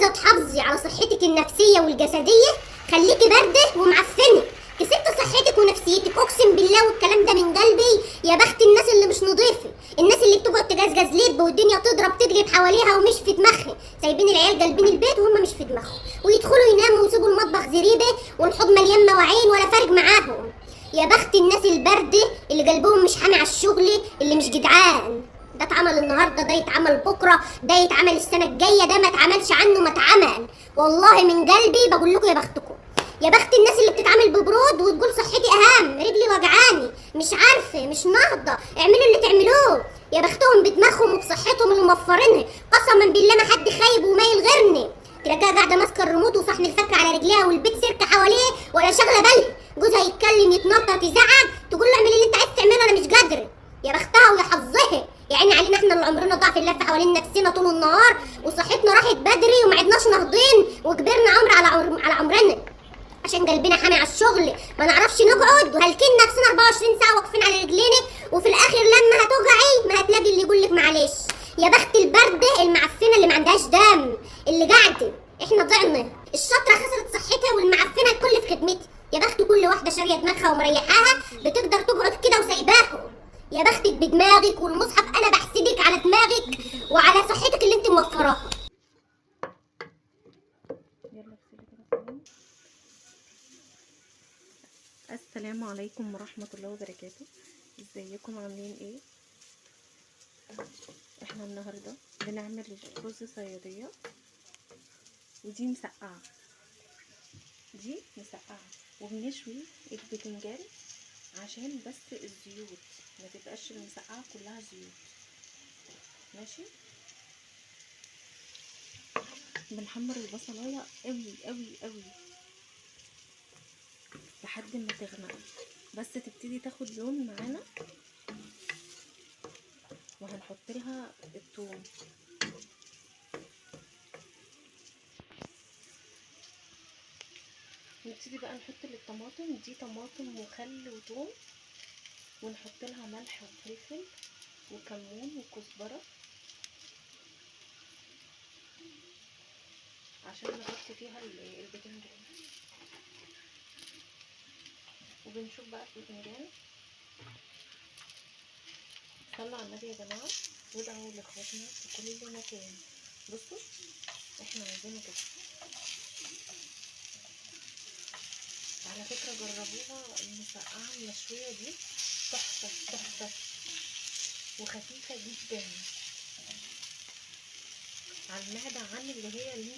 عايزه تحافظي على صحتك النفسية والجسدية، خليكي باردة ومعفنه. كسبت صحتك ونفسيتك، اقسم بالله، والكلام ده من قلبي. يا بخت الناس اللي مش نظيفة، الناس اللي بتقعد تجزجز لب والدنيا تضرب تدلب حواليها ومش في دماغها، سايبين العيال قلبين البيت وهم مش في دماغهم، ويدخلوا يناموا ويسيبوا المطبخ زريبه والحوض مليان مواعين ولا فارق معاهم. يا بخت الناس البارده اللي قلبهم مش حامي على الشغل، اللي مش جدعان. ده اتعمل النهارده، ده يتعمل بكره، ده يتعمل السنة الجاية، ده ما اتعملش عنه ما اتعمل. والله من قلبي بقول لكم يا بختكم. يا بخت الناس اللي بتتعامل ببرود وتقول صحتي اهم، رجلي وجعاني، مش عارفه، مش نهضة، اعملوا اللي تعملوه. يا بختهم بدماغهم وبصحتهم اللي موفرينها، قسما بالله ما حد خايب ومايل غيرني. تلاقيها قاعدة ماسكه الريموت وصحن الفك على رجليها والبيت سيرك حواليه ولا شاغله بالها. جوزها يتكلم يتنطط يزعق، تقول له اعمل اللي انت عايز تعمله انا مش قادرة. يا بختها ويا حظها. يا عيني علينا احنا اللي عمرنا ضاع في اللف حوالين نفسنا طول النهار، وصحتنا راحت بدري وما عدناش ناهضين، وكبرنا عمر على عمرنا عشان قلبنا حامي على الشغل، ما نعرفش نقعد، وهالكين نفسنا 24 ساعة واقفين على رجلينا، وفي الاخر لما هتوجعي ما هتلاقي اللي يقول لك معلش. يا بخت البرده المعفنه اللي ما عندهاش دم، اللي قاعدة. احنا ضعنا، الشاطره خسرت صحتها والمعفنه الكل في خدمتها. يا بخت كل واحدة شاريه دماغها ومريحاها بتقدر تقعد كده وسايباهم. يا بختك بدماغك، والمصحف انا بحسدك على دماغك وعلى صحتك اللي انت موفراها. يلا اغسلي كده الصالون. السلام عليكم ورحمة الله وبركاته. ازيكم عاملين ايه؟ احنا النهاردة بنعمل رز صيادية، ودي مسقعة، دي مسقعة، وبنشوي البتنجان عشان بس الزيوت ما تبقاش المسقعة كلها زيوت. ماشي، بنحمر البصلايه قوي قوي قوي لحد ما تغمق، بس تبتدي تاخد لون معانا، وهنحط لها الثوم. نبتدي بقى نحط للطماطم دي طماطم وخل وثوم، ونحط لها ملح وفلفل وكمون وكزبره عشان نحط فيها البتنجان. وبنشوف بقى البتنجان. صلوا على النبي يا جماعة، وادعوا لاخواتنا في كل مكان. بصوا احنا عايزينه كده. على فكرة جربوها المسقعه المشويه دي، تحفة تحفة وخفيفة جدا على المعدة، عن اللي هي اللي